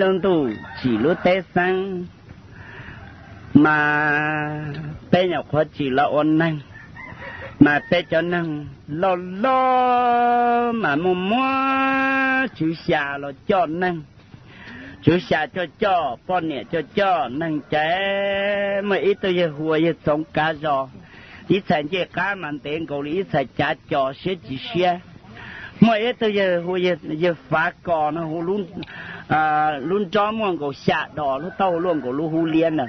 lub ntuj tsim lub teb xeeb, mas peb nyuam qhuav tsim los ua neeg, mas peb cov neeg loj loj mas muaj muab tswv xya los coj neeg. Tswv xya coj coj, poj niam coj coj, neeg ces muaj ib tug yawg hu ua yawg Txoov Kav Zos, ib txhais ncej qab mas ntev nkaus li ib txhais cav co siab tsis siab. Muaj ib tug yawg hu ua yawg Fav Kos no, hu lub nrob muaj nkaus xya dos, lub taub hau luaj nkaus lub hub liab na,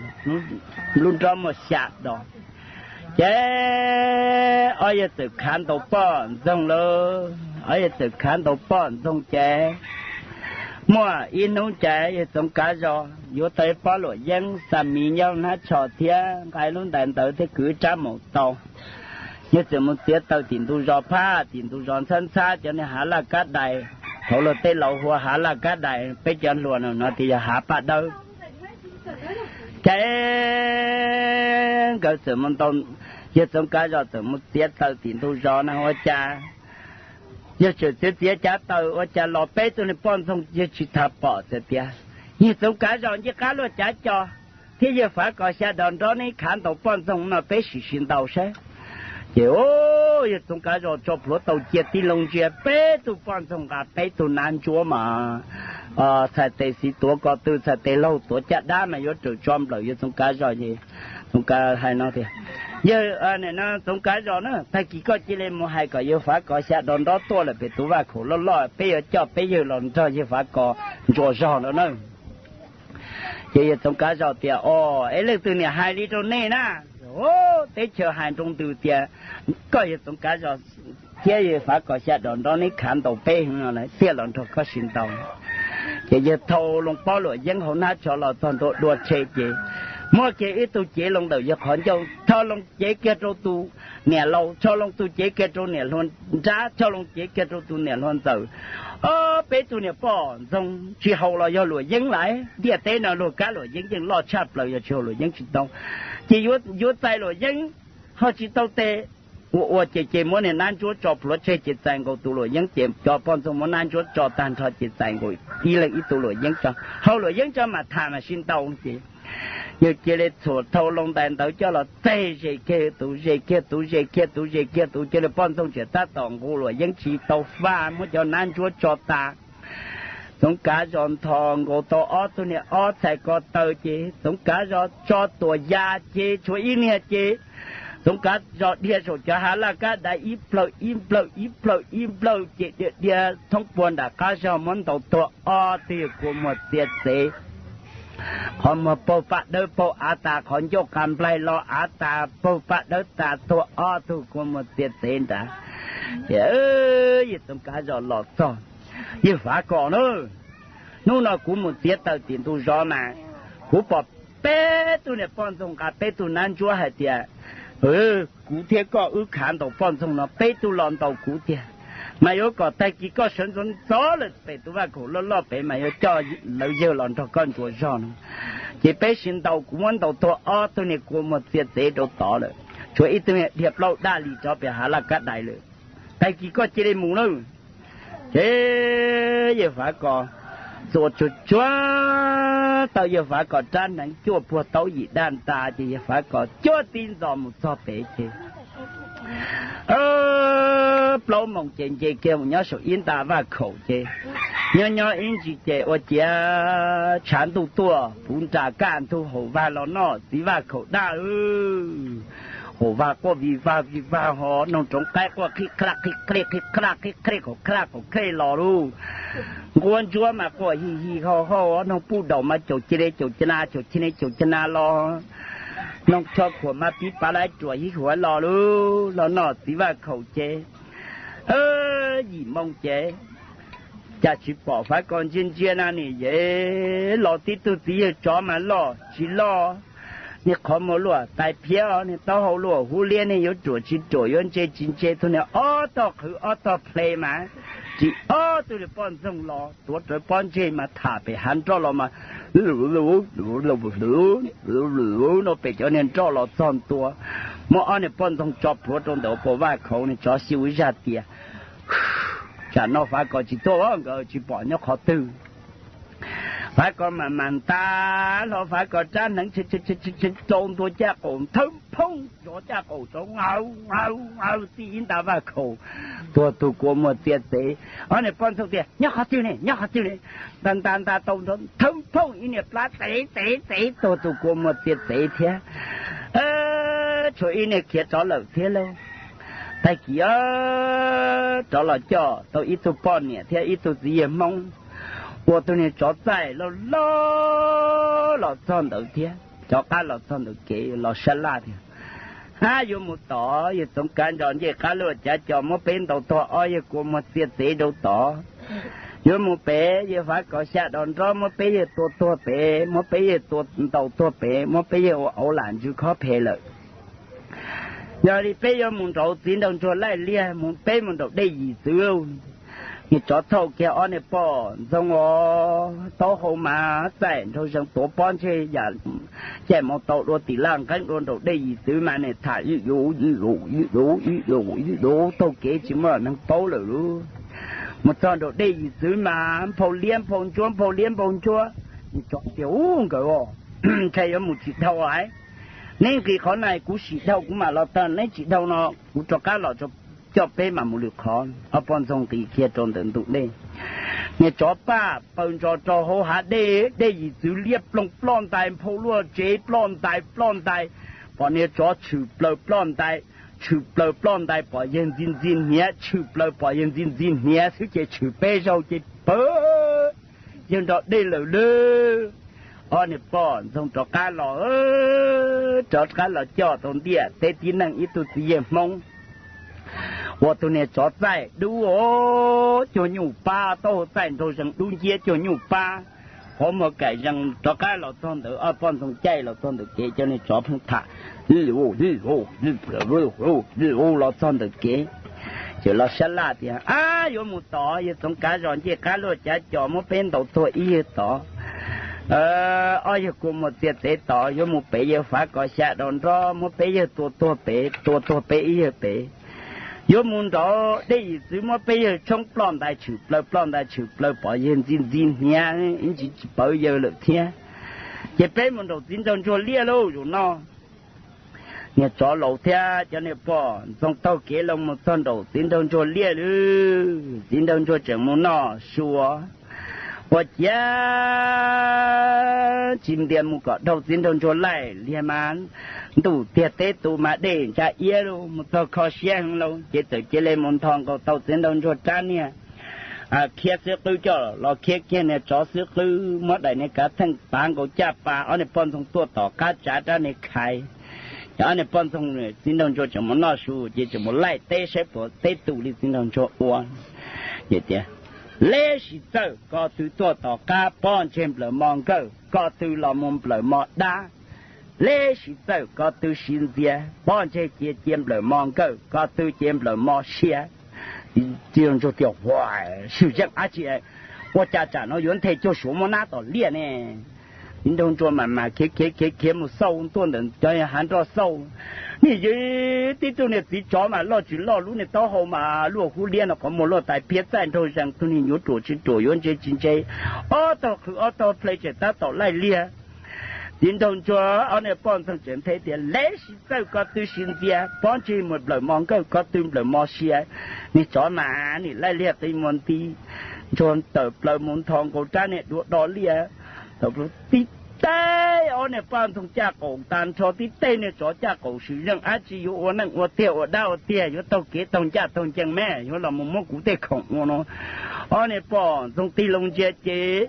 lub nrob muaj xya dos. Ces ob yawg txawm khav ntaus poj ntxoog lawm, ob yawg txawm khav ntaus poj ntxoog ces muaj ib hnub ces yawg Txoov Kav Zos yuav tau ib pob luam yeeb xa miv nyob hnab tsho thiab nqa lub ntais ntawd thiab kwv rab maum taus. Yawg txawm mus txiav taws tim ntug zos phab, tim ntug zos ntxhab ntxhab cov niag hav laj kab dais, thaum luag tej laus hu ua hav laj kab dais, peb cov hluas no no tias yog hav paj dawb. Ces nkawd txawm mus ntaus, yawg Txoov Kav Zos txawm mus txiav taws tim ntug zos na ua cas, yawg txawm txiav txiav cav taws ua cas los peb tug niag poj ntxoog yawg tsis tas pom txawm tias, yawg Txoov Kav Zos ncej qab luaj cav co thiab yawg Fav Kos xya dos nrob neb khav ntaus poj ntxoog no peb sim sim ntaus saib. Ces yawg Txoov Kav Zos tso plhuav taus cia tib loo ntsia peb tug poj ntxoog nqa peb tug nab ntsuab mas txhais tes xis tuav ko tw, txhais tes laug tuav caj dab mas yuav raws tso nplawm yawg Txoov Kav Zos ces Txoov Kav hais no tias, yawg Txoov Kav Zos na, tag kis koj cia li mus hais kom yawg Fav Kos xya dos nrob tuaj lawm pem tus vaj khaum loj loj, peb yuav coj peb yawg los nrog yawg Fav Kos ntsuas zog no na. Ces yawg Txoov Kav Zos tias, o, es leej twg niam hais li rau nej na? Teb chaws hais nroo ntws tias koj yawg Txoov Kav Zos thiab yawg Fav Kos xya dos nrob neb khav ntaus peb no lawm thiaj los nrog koj sim ntaus. Ces yawg thau loo pob luam yeeb hauv hnab tsho los txog ntua dua rhe ces muab kiag ib tug cev loo ntawm yawg qhov ncauj, thau loo cev kiag rau tus niam laus, thau loo tus cev kiag rau niam hluas nrab, thau loo cev kiag rau tus niam hluas ntxawm. O, peb tug niam poj ntxoog tsis haus los yog luam yeeb lawm, ntiaj teb no luag kab luam yeeb yeej loj tshaj plaws, yog tsis haus luam yeeb tsis tau. Ces yuav txais luam yeeb ho tsis tau tes. Ua ua ces ces muab niag nab ntsuab tso plhuav tseg ces txais nkaus tus luam yeeb, ces cov poj ntxoog muab nab ntsuab tso tag nrho ces txais nkaus ib leeg ib tug luam yeeb tso, haus luam yeeb tso mam tham mam sib ntaus. Ces yawg cia li txhuam thau loo ntais ntawd coj los txeg ze kiag tus, ze kiag tus, ze kiag tus, ze kiag tus, cia li poj ntxoog tseem tab tom nqus luam yeeb tsis tau faj, muab cov nab ntsuab tso tas. Txoov Kav Zos nthos nkaus tau ob tug niag ob txhais ko taw ces Txoov Kav Zos tso tuam ya ces tshuav ib niag ces Txoov Kav Zos dhia saum cov hav laj kab dais ib plhaw ib plhaw ib plhaw ib plhaw ces dhia dhia thoob puag nram qab zog muab ntaus tuag ob tug yawg kua muag txiav txev. Qhov muag paug paj dawb paug av tas, qhov ncauj qa nplaig los av tas paug paj dawb tas, tuag ob tug kua muag txiav txev nrad. Ces yawg Txoov Kav Zos los txog, yawg Fav Kos na, hnub no kuv mus txiav taws tim ntug zos mas kuv pom peb tug niag poj ntxoog nqa peb tug nab ntsuab hais tias kuv thiab koj wb khav ntaus poj ntxoog no peb tug los ntaus kuv tiag, mas yuav kom tag kis koj sawv ntxov ntxov lawm pem tus vaj khaum loj loj pem mas yuav coj lawv yawg los nrog koj ntsuas zog no. Ces peb sib ntaus, kuv muab ntaus tuag ob tug niag kua muag txiav txev rau tod lawm, tshuav ib tug niag dhia plaub daj li rov pem hav laj kab dais lawm. Tag kis koj cia li mus nawb. Ces yawg Fav Kos txuas tsuag tsuag tau yawg Fav Kos rab hneev cuaj puag taub yim daj ntas ces yawg Fav Kos cuab tib ntxos mus txog pem ces plaub moos ces nce kiag mus nyob saum ib nta vaj khaum ces nyob nyob ib ntsis ces ua ciav tshav ntuj tuaj puv nras kaj ntug, haum vag los noj txiv vaj khaum daj. Haum vag quaj vig vag vig vag ho noog roov qaib quaj qhib qhaj qhib qhej qhib qhaj qhib qhej qaum qhaj qaum qhej los lauj. Nquab ntsuab mas quaj hi hi hau hau, noog puj daum mas caum cia li caum ca na caum cia li caum ca na los, noog tsho khuam mas pib pav laib ruam hib huav los lauj, los noj txiv vaj khaum ces yim moo ces cas tsis pom Fav Kos ntsia ntsia na nim yev los tib tug txiv yawg tsov mas loj tsis loj, niag qhov muag luaj tais phiab, niag taub hau luaj hub liab, niag yuav ruam tsis ruam yuav ntse tsis ntse, tug niag ob tog qhwv ob tog ple mas ris ob tug niag poj ntxoog los tuav rawv pob ntseg mas tham pem hav nroj los mas no pem cov niag nroj los txog ntua, muab ob niag poj ntxoog tso plhuav rau ntawm puas vaj khaum, niag tsov xyu ib zaj tias tsam no Fav Kos tsis tuaj nkawd tsis pom nyob qhov twg. Fav Kos mas mas nta hlo Fav Kos rab hneev, rau ntua caj qaum thawb phooj, zov caj qaum tsov, aw aw aw, txij ib nta vaj khaus tuag tus kua muag txia txev. Ob niag poj ntxoog tias, Nyob qhov twg ne, nyob qhov twg ne? Nta nta nta tau nrov thawb phooj, ib niag plab txev txev txev tuag tus kua muag txia txev thiab. Tshuav ib niag khiav rov lawm thiab lauj. Tag kis rov los coj tau ib tug poj niam thiab ib tug txiv yawg Hmoob, ua tus niag tsov txaij loj loj los txog ntawd thiab. Rov qab los txog ntawm kev los sab laj tias, Ab, yuav mus tod, yawg Txoov Kav Ntsos ncej qab luaj cav co muab peb ntaus tuag, ob yawg kua muag txia txev rau tod. Yuav mus pem, yawg Fav Kos xya dos nrob muab peb yawg tua tuag pem, muab peb yawg tua ntaus tuag pem, muab peb yawg ua auv lam ntsws khob phem lawm. Yog li peb yuav mus nraud, txiv nraug ntsuag laij liag, mus peb mus nraum dej Yim Txwv. Niag tsov thauj kiag ob niag poj ntxoog os, taub hau mas txaij nraug zees tuav pob ntseg yam caij mus tau dua tim laj nqeeb dua nraum dej Yim Txwv mas nim tham ib lus ib lus ib lus ib lus ib lus taug kev tsis muaj neeg paub lawm lauj. Mus txog nraum dej Yim Txwv mas nphau liab nphau ntsuab nphau liab nphau ntsuab. Niag tsov tias, Ub, nkawd os, ntshai yuav mus tsis dhau lawm. Neb nqis qhov na kuv sim dhau kuv mam los tag, neb tsis dhau no kuv rov qab los coj peb mam mus lwm qhov. Ob poj ntxoog nqis kiag rau ntawm ntug dej. Niag tsov paj paws ntsos rau hauv hav dej, dej Yim Txwv liab ploog ploj ntais, nphau luaj tsev ploj ntais ploj ntais, pom niag tsov tshwm plaws ploj ntais, tshwm plaws ploj ntais pom yawg ntxi ntxi hniav, tshwm plaws pom yawg ntxi ntxi hniav xwb ces tshwm peb zaug ces pawg yawg nrog dej lawm lauj. Ob niag poj ntxoog rov qab los, rov qab los coj tau ntiaj teb tib neeg ib tug txiv yawg Hmoob ua tus niag tsov txaij dub, cuag nyuj pab, taub hau txaij nraug zees dub nciab cuag nyuj pab, qhov muag kaim zees. Rov qab los txog ntawd, ob poj ntxoog caij los txog ntawm kev, cov niag tsov pheej tham, los txog ntawm kev, ces los sab laj tias, Ab, yuav mus tod, yawg Txoov Kav Zos ncej qab luaj cav co muab peb ntaus tuag ib yawg tod, ob yawg kua muag txia txev tod. Yuav mus pem, yawg Fav Kos xya dos nrob muab peb yawg tua tuag pem, tua tuag peb ib yawg pem. Yuav mus nraud dej Yim Txwv muab peb yawg tshoob ploj ntais tshwm plaws ploj ntais tshwm plaws pom yawg ntxi ntxi hniav ib ntsis tsis pawv yawg lawm thiab. Ces peb mus nraum txiv nraug ntsuag liaj lauj, zaum no. Niag tsov laus thiab cov niag poj ntxoog taug kev los mus txog nraum txiv nraug ntsuag liaj lauj. Txiv nraug ntsuag tseem mus noj su, ua ciav tsis ntias mus kom dhau txiv nraug ntsuag laij liag mas ntuj tiag teb tu mas dej ntsa iab lauj, mus txog kho siab heev lauj, ces txawm cia li mus nthos nkaus tau txiv nraug ntsuag rab niag khiab xwb qwb coj los khiab kiag niag tsov xwb qwb, muab daim niag kav theej pav nkaus caj pas, ob niag poj ntxoog tuaj tom qab tsav rab niag khais. Ces ob niag poj ntxoog, txiv nraug ntsuag tseem mus noj su ces tseem mus laij teb saib puas teb tu li txiv nraug ntsuag ua. Ces tias, Leb siv txawj ko tw tuaj tom qab, pob ntseg nplawm mo nkawj, ko tw los mus nplawm mo dab. Leb siv txawj ko tw siv ntxias, pob ntseg cia cia nplawm mo nkawj, ko tw cia nplawm mo sia. Txiv nraug ntsuag tias, Ua, swm zeej dab tsi, ua cas tsam no yuav nthe cuag Suav muab nab tom liaj ne? Txiv nraug ntsuag mas mas khiav khiav khiav khiav mus xauj tuaj ntawm cov hav nroj xauj, nim yog tib tug niag txiv tsov mas loj tsis loj, lub niag taub hau mas luaj hub liab no, qhov muag luaj tais phiab txaij nraug zees, tug niag nyuav ruam tsis ruam yuav ntse tsis ntse, ob tog qhwv ob tog ple tseem tab tom laij liag. Txiv nraug ntsuag ob niag poj ntxoog tseem nthe tias, Leb siv txawj ko tw siv ntxias, pob ntseg mus nplawm mo nkawj, ko tw nplawm mo sia. Niag tsov mas nim laij liag qi muag nti, ntsuag tawm plaws mus nthos nkaus rab niag duav do liaj. Tib teg ob niag poj ntxoog caj qaum tas nrho, tib teg niag tsov caj qaum, swm zeej dab tsi yuav ua neej ua tiag ua dab ua tiag, yuav taug kev taug ncaj taug ncees me, yuav los mus muab kuv tej khoom ua no. Ob niag poj ntxoog tig loo ntsia ces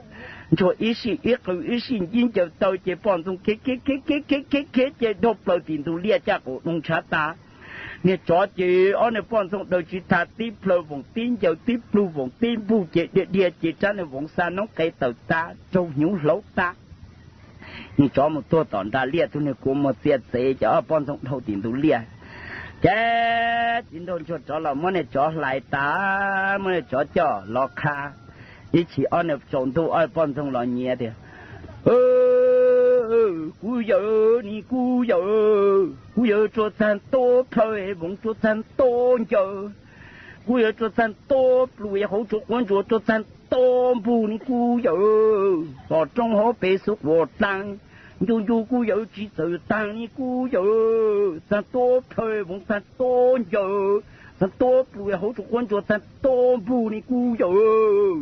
ntsuag ib sij ib qw ib sij ntsib ncaws taw ces poj ntxoog khiav khiav khiav khiav khiav khiav ces dhau plaws tim ntug liaj caj qaum doo ntshav tas. Niag tsov ces ob niag poj ntxoog daws tsis tas, tib plhaw voom tib ncaws, tib plug voom tib npug ces dhia dhia ces rab niag voov xa noob qe tawm tas raug hnyuv hlauv tas. Niag tsov mus tuag tom nram liaj, tug niag kua muag txia txev ces ob poj ntxoog dhau tim ntug liaj. Ces txiv nraug ntsuag rov los muab niag tsov hlais tas, muab niag tsov coj los qha. Ib chim ob niag tsaus ntuj ob poj ntxoog los nyiav tias, Kuv yawm, nim kuv yawm, kuv yawm tsuas txag ntua plhaw es voov tsuas txag ntua ncaws, kuv yawm tsuas txag ntua plug es hauv tsuas quav ntsuas tsuas txag tuab npug li kuv yawm, hos roob hauv pes xub quas dlaag, ncu ncu kuv yawm tsi txawm taag li kuv yawm, txaag tuab plhaw voov txaag tuab ncaws, txaag tuab plua hauv tsuas quab ntsuag txaag tuab npug li kuv yawm.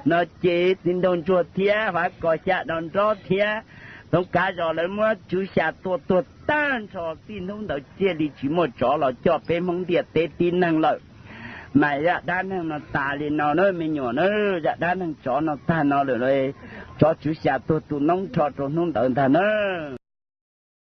No ces txiv nraug ntsuag thiab Fav Kos xya do nrob thiab Txoov Kav Zos lawv muab Tswv Xya tua tuag tag nrho. Txij hnub ntawd thiaj li tsis muaj tsov los coj peb Hmoob ntiaj teb tib neeg lawm. Mas zaj dab neeg no tas li no na me nyuam na, zaj dab neeg tsov no tag no lawm. Tsov Tswv Xya tuag tu noob nrho rau hnub ntawd ntag na.